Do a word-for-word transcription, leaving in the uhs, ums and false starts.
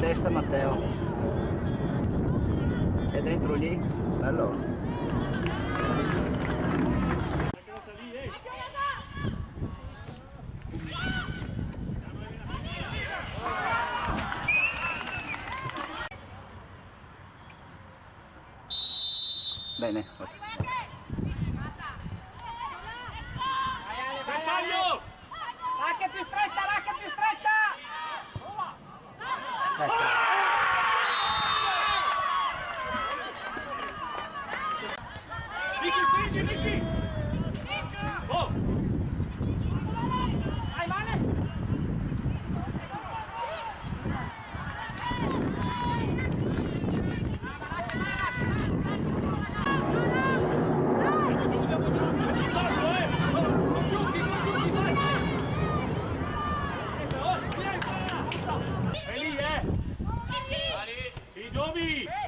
Testa, Matteo. E dentro lì? Bello. Bene. Bersaglio! Raca più stretta, raca più stretta! Ecco. Vicky, Vicky, Vicky! Oh! Vai, Vane! È lì, eh! I giovani!